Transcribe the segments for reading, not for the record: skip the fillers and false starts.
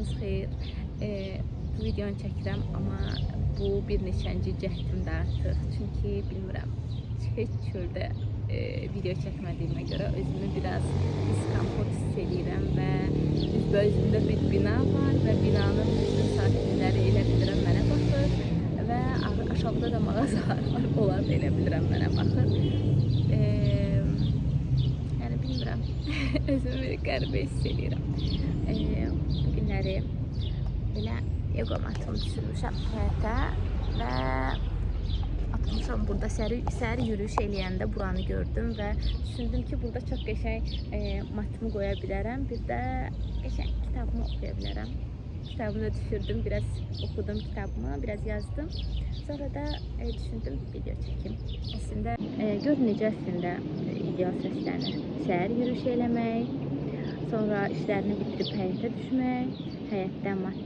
Vaxtınız xeyir. Bu videonu çəkirəm, amma bu bir neçənci cəhdimdir artıq. Çünki bilmirəm, heç çöldə video çəkmədiyimə görə özümü biraz diskomfort hiss eləyirəm və üzbəüzümdə bir bina var və binanın bütün sakinləri elə bilirəm mənə baxır və aşağıda da mağazalar var, onlar da elə bilirəm mənə baxır. Yəni bilmirəm, özümü bir qəribə hiss eləyirəm. Bu günləri belə yoga matımı düşürmüşəm həyətə və atmışam burada səhər yürüyüş eləyəndə buranı gördüm və düşündüm ki, burada çox qəşəng matımı qoya bilərəm. Bir də qəşəng kitabımı oxuya bilərəm. Kitabımı da düşürdüm, biraz oxudum kitabımı, biraz yazdım. Sonra da düşündüm video çəkim. Əslində gör necə əslində ideal səslənir. Səhər yürüyüş eləmək, sonra işlərini bitirib həyətə düşmək, həyətdə mat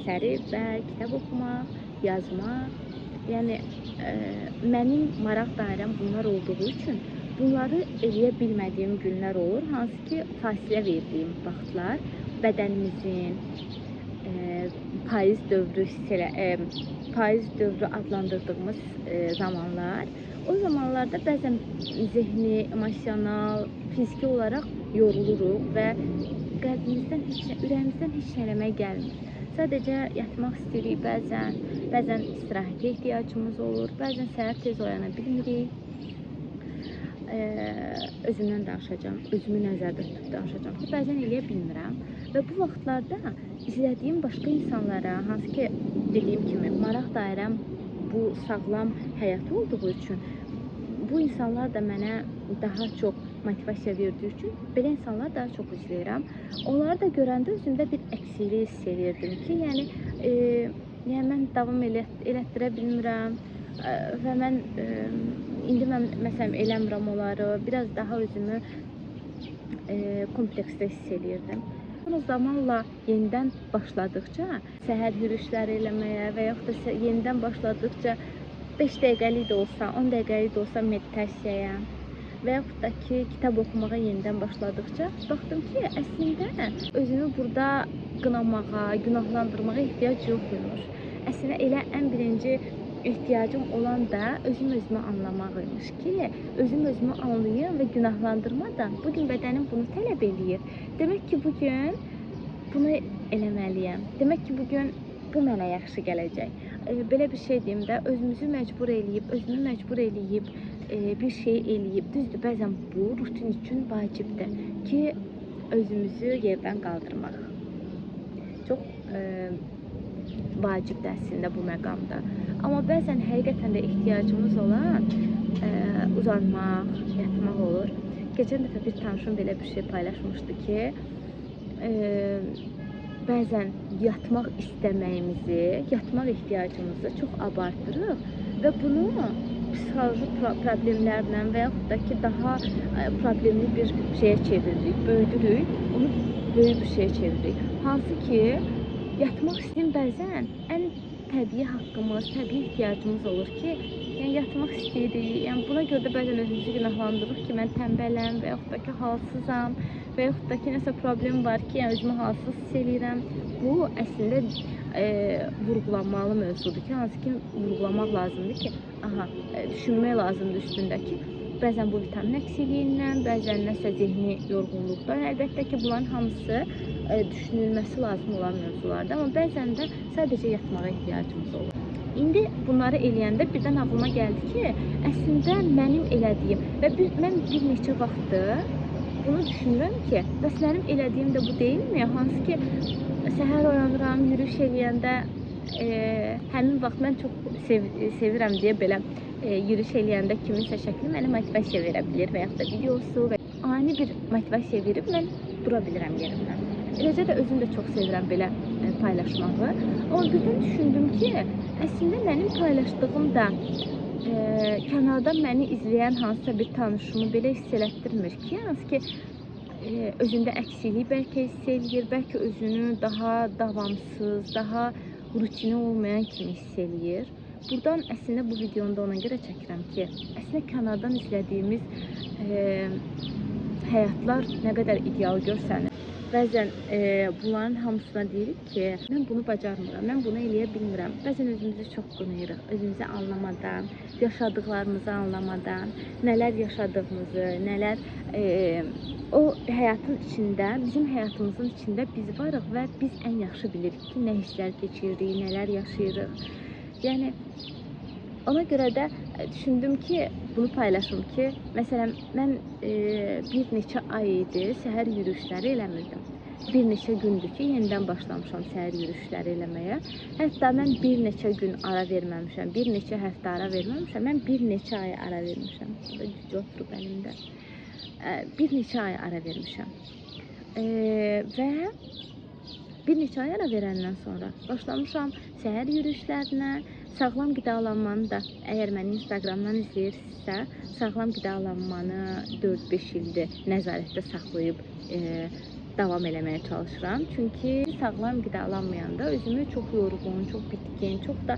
sərib və kitab oxumaq, yazmaq. Yəni mənim maraq dairəm bunlar olduğu üçün bunları eləyə bilmədiyim günlər olur, hansı ki fasilə verdiyim vaxtlar bədənimizin payız dövrü payız dövrü adlandırdığımız zamanlar. O zamanlarda bəzən zehni, emosional, fiziki olaraq yoruluruq və qəlbimizdən heç nə, ürəyimizdən heç nə eləmək gəlmir. Sadəcə yatmaq istəyirik bəzən, bəzən istirahətə ehtiyacımız olur, bəzən səhər tez oyana bilmirik. Özümdən danışacağam, özümü nəzərdə tutub danışacağam ki, bəzən eləyə bilmirəm və bu vaxtlarda izlədiyim başqa insanlara, hansı ki, dediyim kimi maraq dairəm bu sağlam həyat olduğu üçün bu insanlar da mənə daha çox motivasiya verdiyi üçün belə insanlar daha çox izləyirəm. Onları da görəndə özümdə bir əksiklik hiss eləyirdim ki, yəni mən davam elətdirə bilmirəm və mən indi mən məsələn eləmirəm onları, biraz daha özümü kompleksdə hiss eləyirdim. Sonra zamanla yenidən başladıqca səhər yürüyüşləri eləməyə və yaxud da yenidən başladıqca 5 dəqiqəlik də olsa, 10 dəqiqəlik də olsa meditasiyaya və yaxud da ki, kitab oxumağa yenidən başladıqca baxdım ki, əslində özümü burada qınamağa, günahlandırmağa ehtiyac yox imiş. Əslində elə ən birinci ehtiyacım olan da özüm özümü anlamaq imiş ki, özüm özümü anlayım və günahlandırmadan bugün bədənim bunu tələb eləyir. Demək ki, bugün bunu eləməliyəm. Demək ki, bugün bu mənə yaxşı gələcək. Belə bir şey deyim də, özümüzü məcbur eləyib, özümü məcbur eləyib, bir şey eləyib. Düzdür, bəzən bu rutin üçün vacibdir ki, özümüzü yerdən qaldırmaq. Çox vacibdir əslində bu məqamda. Amma bəzən həqiqətən də ehtiyacımız olan uzanmaq, yatmaq olur. Keçən dəfə bir tanışım belə bir şey paylaşmışdı ki, bəzən yatmaq istəməyimizi, yatmaq ehtiyacımızı çox abartırıq və bunu psixoloji problemlərlə və yaxud da ki, daha problemli bir şeyə çeviririk, böyüdürük, onu böyük bir şeyə çeviririk. Hansı ki, yatmaq istəyim bəzən ən təbii haqqımız, təbii ehtiyacımız olur ki, yəni yatmaq istəyirik. Yəni buna görə də bəzən özümüzü günahlandırırıq ki, mən tənbələm və yaxud da ki, halsızam və yaxud da ki, nəsə problem var ki, yəni özümü halsız hiss eləyirəm. Bu əslində vurğulanmalı mövzudur ki, hansı ki, vurğulamaq lazımdır ki, düşünmək lazımdır üstündə ki, bəzən bu vitamin əksikliyindən, bəzən nəsə zehni yorğunluqdan, əlbəttə ki, bunların hamısı düşünülməsi lazım olan mövzulardır, amma bəzən də sadəcə yatmağa ehtiyacımız olur. İndi bunları eləyəndə birdən ağlıma gəldi ki, əslində mənim elədiyim və mən bir neçə vaxtdır bunu düşünürəm ki, bəs mənim elədiyim də bu deyilmi? Hansı ki, səhər oyanıram, yürüyüş eləyəndə həmin vaxt mən çox sevirəm deyə belə yürüyüş eləyəndə kiminsə şəkli mənə motivasiya verə bilir və yaxud da videosu və ani bir motivasiya verib mən dura bilirəm yerimdən. Eləcə də özüm də çox sevirəm belə paylaşmağı. Amma birdən düşündüm ki, əslində mənim paylaşdığım da kənardan məni izləyən hansısa bir tanışımı belə hiss elətdirmir ki, hansı ki, özündə əksiklik bəlkə hiss eləyir, bəlkə özünü daha davamsız, daha rutini olmayan kimi hiss eləyir. Buradan əslində bu videonu da ona görə çəkirəm ki, əslində kənardan izlədiyimiz həyatlar nə qədər ideal görsənir. Bəzən bunların hamısına deyirik ki, mən bunu bacarmıram, mən bunu eləyə bilmirəm. Bəzən özümüzü çox qınayırıq, özümüzü anlamadan, yaşadıqlarımızı anlamadan, nələr yaşadığımızı, nələr o həyatın içində, bizim həyatımızın içində biz varıq və biz ən yaxşı bilirik ki, nə hisslər keçiririk, nələr yaşayırıq. Yəni ona görə də düşündüm ki, bunu paylaşım ki, məsələn, mən bir neçə ay idi səhər yürüyüşləri eləmirdim. Bir neçə gündür ki, yenidən başlamışam səhər yürüyüşləri eləməyə. Hətta mən bir neçə gün ara verməmişəm, bir neçə həftə ara verməmişəm, mən bir neçə ay ara vermişəm. O da gücü oturub əlimdə. Bir neçə ay ara vermişəm. Və bir neçə ay ara verəndən sonra başlamışam səhər yürüyüşlərinə, sağlam qidalanmanı da, əgər məni Instagramdan izləyirsinizsə, sağlam qidalanmanı 4-5 ildir nəzarətdə saxlayıb davam eləməyə çalışıram. Çünki sağlam qidalanmayanda özümü çox yorğun, çox bitkin, çox da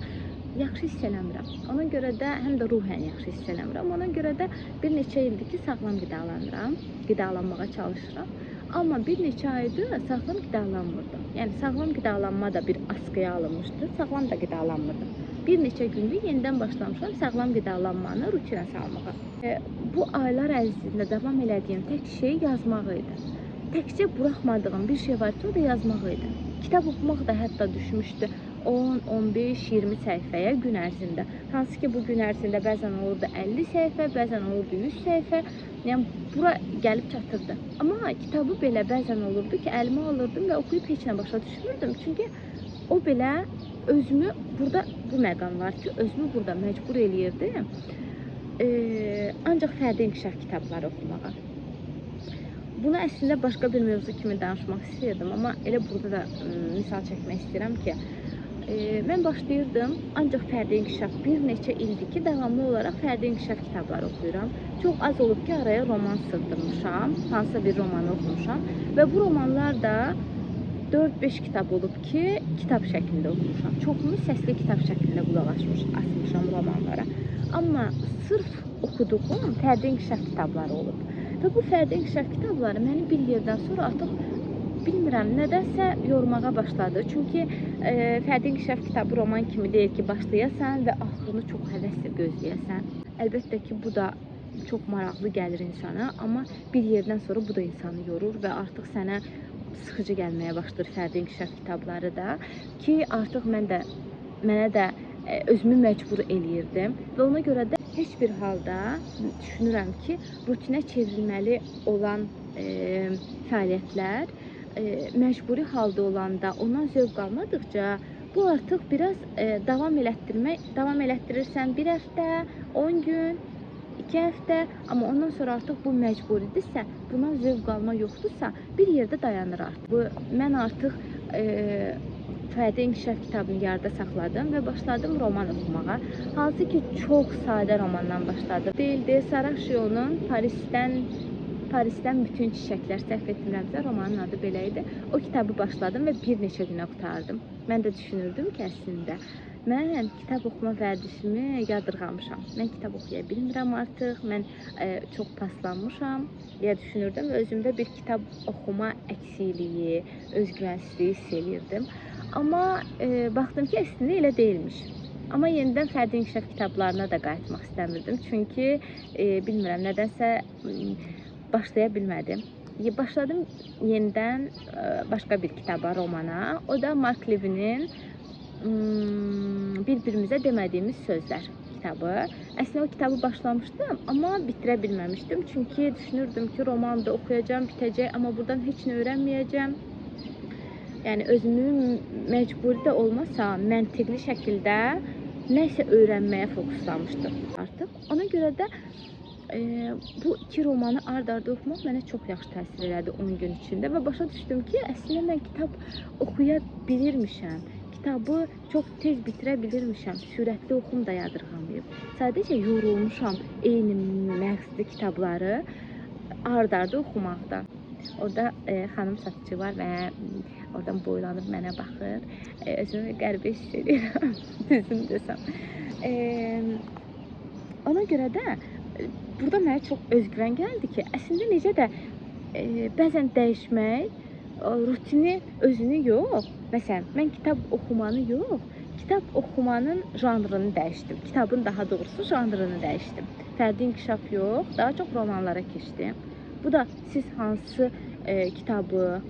yaxşı hiss eləmirəm. Ona görə də həm də ruhən yaxşı hiss eləmirəm. Ona görə də bir neçə ildir ki, sağlam qidalanıram, qidalanmağa çalışıram. Amma bir neçə aydır sağlam qidalanmırdım. Yəni sağlam qidalanma da bir askıya alınmışdı, sağlam da qidalanmırdım. Bir neçə gündür yenidən başlamışam sağlam qidalanmanı rutinə salmağa. Bu aylar ərzində davam elədiyim tək şey yazmaq idi. Təkcə buraxmadığım bir şey var ki, o da yazmaq idi. Kitab oxumaq da hətta düşmüşdü 10, 15, 20 səhifəyə gün ərzində. Hansı ki, bu gün ərzində bəzən olurdu 50 səhifə, bəzən olurdu 100 səhifə. Yəni bura gəlib çatırdı. Amma kitabı belə bəzən olurdu ki, əlimə alırdım və oxuyub heç nə başa düşmürdüm. Çünki o belə özümü burada, bu məqam var ki, özümü burada məcbur eləyirdim. Ancaq fərdi inkişaf kitabları oxumağa. Bunu əslində başqa bir mövzu kimi danışmaq istəyirdim, amma elə burada da misal çəkmək istəyirəm ki, mən başlayırdım, ancaq fərdi inkişaf bir neçə ildir ki, davamlı olaraq fərdi inkişaf kitabları oxuyuram. Çox az olub ki, araya roman sığdırmışam, hansısa bir romanı oxumuşam və bu romanlar da 4-5 kitab olub ki, kitab şəklində oxumuşam. Çoxunu səsli kitab şəklində qulaq asmışam romanlara. Amma sırf oxuduğum fərdi inkişaf kitabları olub. Və bu fərdi inkişaf kitabları məni bir yerdən sonra artıq bilmirəm, nədənsə yormağa başladı. Çünki fərdi inkişaf kitabı roman kimi deyil ki, başlayasan və axırını çox həvəslə gözləyəsən. Əlbəttə ki, bu da çox maraqlı gəlir insana, amma bir yerdən sonra bu da insanı yorur və artıq sənə sıxıcı gəlməyə başlayır fərdi inkişaf kitabları da ki, artıq mənə də özümü məcbur eləyirdim və ona görə də heç bir halda düşünürəm ki, rutinə çevrilməli olan fəaliyyətlər məcburi halda olanda ondan zövq almadıqca bu artıq biraz davam elətdirirsən bir həftə, 10 gün, 2 həftə, amma ondan sonra artıq bu məcburidirsə, bundan zövq alma yoxdursa, bir yerdə dayanır artıq. Bu, mən artıq fərdi inkişaf kitabını yarıda saxladım və başladım roman oxumağa. Hansı ki, çox sadə romandan başladım. Deyildi, Sarah Şionun Parisdən bütün çiçəklər, səhv etmirəmsə, romanın adı belə idi. O kitabı başladım və bir neçə günə qurtardım. Mən də düşünürdüm ki, əslində mən kitab oxuma vərdişimi yadırğamışam. Mən kitab oxuya bilmirəm artıq, mən çox paslanmışam deyə düşünürdüm və özümdə bir kitab oxuma əksikliyi, özgüvənsizliyi hiss eləyirdim. Amma baxdım ki, əslində elə deyilmiş. Amma yenidən fərdi inkişaf kitablarına da qayıtmaq istəmirdim. Çünki bilmirəm, nədənsə başlaya bilmədim. Başladım yenidən başqa bir kitaba, romana. O da Mark Levinin Bir-birimizə demədiyimiz sözlər kitabı. Əslində o kitabı başlamışdım, amma bitirə bilməmişdim. Çünki düşünürdüm ki, romanı da oxuyacağam, bitəcək, amma buradan heç nə öyrənməyəcəm. Yəni özümü məcburi də olmasa, məntiqli şəkildə nəsə öyrənməyə fokuslamışdım artıq. Ona görə də bu iki romanı ard-arda oxumaq mənə çox yaxşı təsir elədi 10 gün içində və başa düşdüm ki, əslində mən kitab oxuya bilirmişəm. Kitabı çox tez bitirə bilirmişəm. Sürətli oxum da yadırğamayıb. Sadəcə yorulmuşam eyni məqsədli kitabları ard-arda oxumaqdan. Orada xanım satıcı var və oradan boylanıb mənə baxır. Özümü qəribə hiss edirəm, düzünü desəm. Ona görə də burada mənə çox özgüvən gəldi ki, əslində necə də bəzən dəyişmək Rutini özünü yox. Məsələn, mən kitab oxumanı yox, kitab oxumanın janrını dəyişdim. Kitabın daha doğrusu janrını dəyişdim. Fərdi inkişaf yox, daha çox romanlara keçdim. Bu da siz hansı kitabı,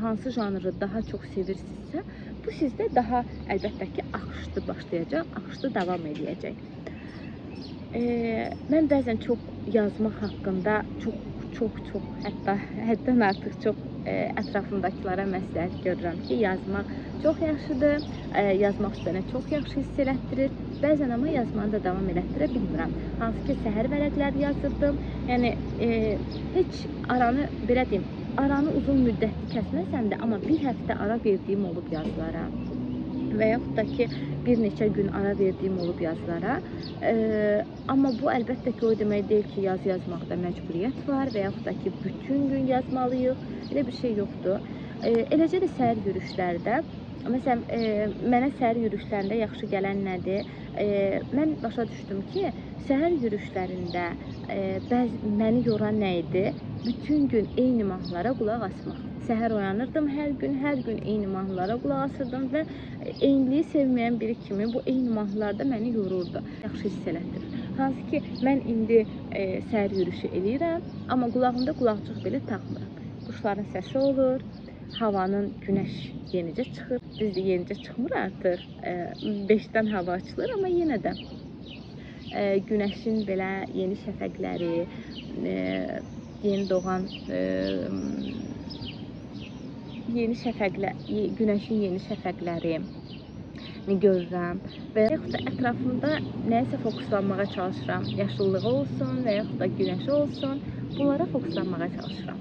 hansı janrı daha çox sevirsinizsə, bu sizdə daha əlbəttə ki, axışlı başlayacaq, axışlı davam eləyəcək. Mən bəzən çox yazmaq haqqında çox hətta həddən artıq çox ətrafımdakılara məsləhət görürəm ki, yazmaq çox yaxşıdır, yazmaq mənə çox yaxşı hiss elətdirir. Bəzən amma yazmanı da davam elətdirə bilmirəm. Hansı ki, səhər vərəqləri yazırdım. Yəni heç aranı, belə deyim, aranı uzun müddətli kəsməsəm də, amma bir həftə ara verdiyim olub yazılara və yaxud da ki, bir neçə gün ara verdiyim olub yazılara. Amma bu əlbəttə ki, o demək deyil ki, yazı yazmaqda məcburiyyət var və yaxud da ki, bütün gün yazmalıyıq. Elə bir şey yoxdur. Eləcə də səhər yürüyüşlərdə, məsələn, mənə səhər yürüyüşlərində yaxşı gələn nədir? Mən başa düşdüm ki, səhər yürüyüşlərində bəzi məni yoran nə idi? Bütün gün eyni mahnılara qulaq asmaq. Səhər oyanırdım hər gün eyni mahnılara qulaq asırdım və eyniliyi sevməyən biri kimi bu eyni mahnılarda məni yorurdu. Yaxşı hiss elətdirir. Hansı ki, mən indi səhər yürüyüşü eləyirəm, amma qulağımda qulaqcıq belə taxmıram. Quşların səsi olur, havanın günəş yenicə çıxır. Düzdür, yenicə çıxmır artıq. 5-dən hava açılır, amma yenə də günəşin belə yeni şəfəqləri, yeni doğan yeni şəfəqlər, günəşin yeni şəfəqlərini görürəm və yaxud da ətrafımda nəyəsə fokuslanmağa çalışıram. Yaşıllığı olsun və yaxud da günəşi olsun, bunlara fokuslanmağa çalışıram.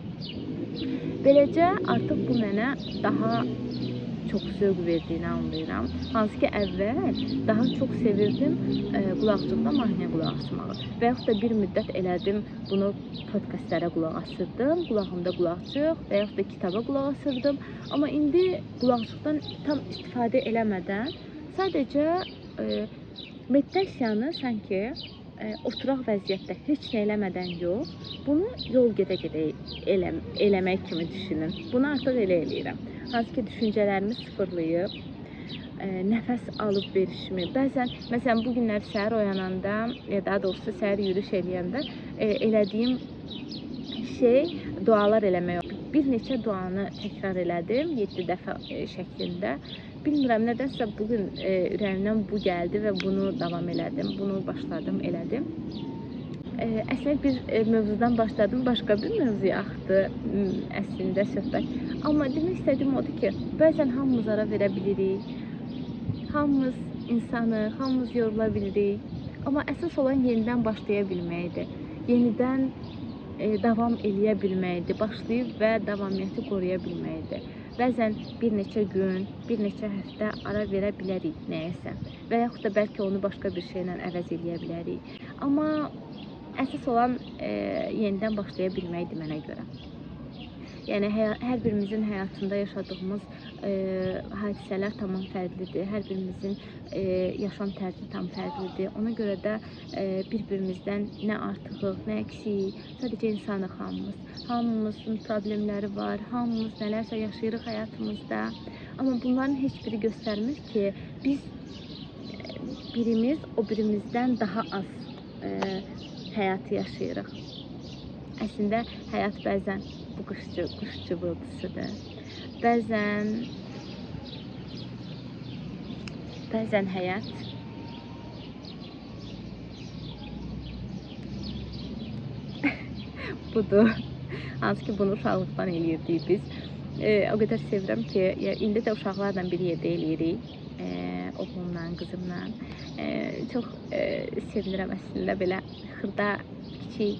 Beləcə artıq bu mənə daha çox zövq verdiyini anlayıram. Hansı ki, əvvəl daha çox sevirdim qulaqcıqda mahnıya qulaq asmağı. Və yaxud da bir müddət elədim, bunu podkastlara qulaq asırdım, qulağımda qulaqcıq və yaxud da kitaba qulaq asırdım. Amma indi qulaqcıqdan tam istifadə eləmədən sadəcə meditasiyanı sanki oturaq vəziyyətdə heç nə eləmədən yox, bunu yol gedə-gedə eləmək kimi düşünün. Bunu artıq elə eləyirəm. Hansı ki, düşüncələrimi sıfırlayıb, nəfəs alıb verişimi. Bəzən, məsələn, bu günlər səhər oyananda, ya daha doğrusu səhər yürüyüş eləyəndə elədiyim şey dualar eləmək oldu. Bir neçə duanı təkrar elədim, 7 dəfə şəklində. Bilmirəm, nədənsə bugün ürəyimdən bu gəldi və bunu davam elədim, bunu başladım, elədim. Əslində bir mövzudan başladım, başqa bir mövzuya axdı əslində söhbət. Amma demək istədiyim odur ki, bəzən hamımız ara verə bilirik, hamımız insanıq, hamımız yorula bilirik. Amma əsas olan yenidən başlaya bilməkdir, yenidən davam eləyə bilməkdir, başlayıb və davamiyyəti qoruya bilməkdir. Bəzən bir neçə gün, bir neçə həftə ara verə bilərik nəyəsə və yaxud da bəlkə onu başqa bir şeylə əvəz eləyə bilərik. Amma əsas olan yenidən başlaya bilməkdir mənə görə. Yəni, hər birimizin həyatında yaşadığımız hadisələr tamam fərqlidir. Hər birimizin yaşam tərzi tam fərqlidir. Ona görə də bir-birimizdən nə artığıq, nə əksiyik, sadəcə insanıq hamımız. Hamımızın problemləri var, hamımız nələrsə yaşayırıq həyatımızda. Amma bunların heç biri göstərmir ki, biz birimiz o birimizdən daha az həyatı yaşayırıq. Əslində, həyat bəzən bu quş cıvıltısıdır. Bəzən həyat budur. Hansı ki, bunu uşaqlıqdan eləyirdik biz. O qədər sevirəm ki, indi də uşaqlarla bir yerdə eləyirik. Oğlumla, qızımla. Çox sevinirəm əslində belə xırda kiçik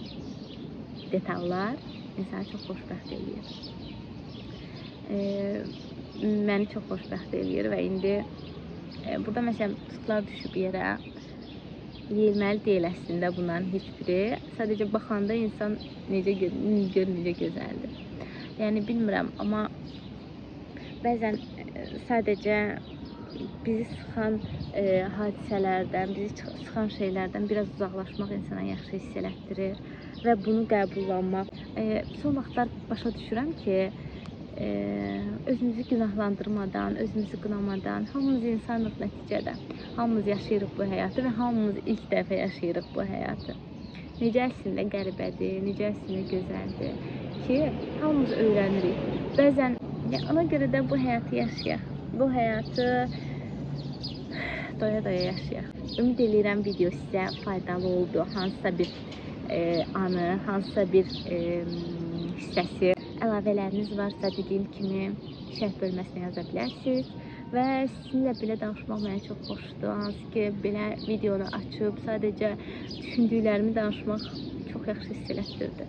detallar insanı çox xoşbəxt eləyir. Məni çox xoşbəxt eləyir və indi burada məsələn tutlar düşüb yerə, yeyilməli deyil əslində bunların heç biri. Sadəcə baxanda insan necə gör necə gözəldir. Yəni bilmirəm, amma bəzən sadəcə bizi sıxan hadisələrdən, bizi sıxan şeylərdən biraz uzaqlaşmaq insana yaxşı hiss elətdirir və bunu qəbullanmaq. Son vaxtlar başa düşürəm ki, özümüzü günahlandırmadan, özümüzü qınamadan, hamımız insanıq nəticədə. Hamımız yaşayırıq bu həyatı və hamımız ilk dəfə yaşayırıq bu həyatı. Necə əslində qəribədir, necə əslində gözəldir ki, hamımız öyrənirik. Bəzən ona görə də bu həyatı yaşayaq. Bu həyatı doya-doya yaşayaq. Ümid eləyirəm video sizə faydalı oldu. Hansısa bir anı, hansısa bir hissəsi. Əlavələriniz varsa, dediyim kimi şərh bölməsinə yaza bilərsiniz. Və sizinlə belə danışmaq mənə çox xoşdur. Hansı ki, belə videonu açıb sadəcə düşündüklərimi danışmaq çox yaxşı hiss elətdirdi.